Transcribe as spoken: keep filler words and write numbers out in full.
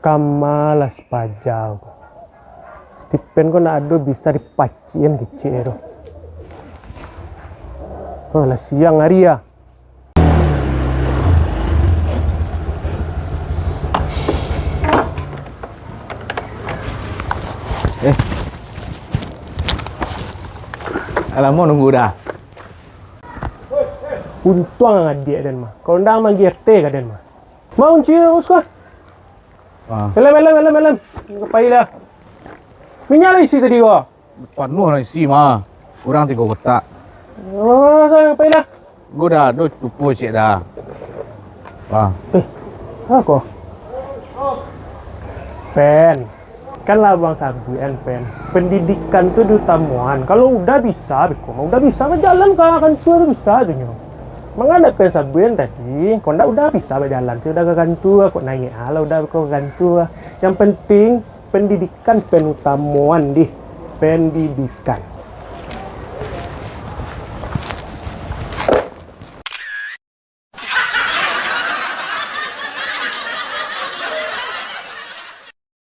Amalas pajau. Stipen ko nak ado bisa dipacian kecek tu. Oh, lah siang hari ya. Eh. Alamo nunggu dah. Untuang adiak den mah. Kalau ndak manggil R T ka den mah. Mau kunci bos ko? Ah. Elem, elem, elem, elem. Ngapai lah. Minyak lah isi tadi ko. Panuah lah isi mah. Kurang tigo kotak. Oh, so, ngapai lah. Gue dah ado cukup cek dah. Ah. Eh, ako. Pen. Kan lah abang sabuik kan, Pen. Pendidikan tu diutamoan. Kalau udah bisa, beko mah udah bisa bajalan ka kantua tu bisa tu nyo. Mangana Pen sabuik kan tadi, kok ndak udah bisa bajalan, sudah ka kantua, kok naiak ah lah udah beko ka kantua. Yang penting pendidikan Pen utamoan dih. Pendidikan.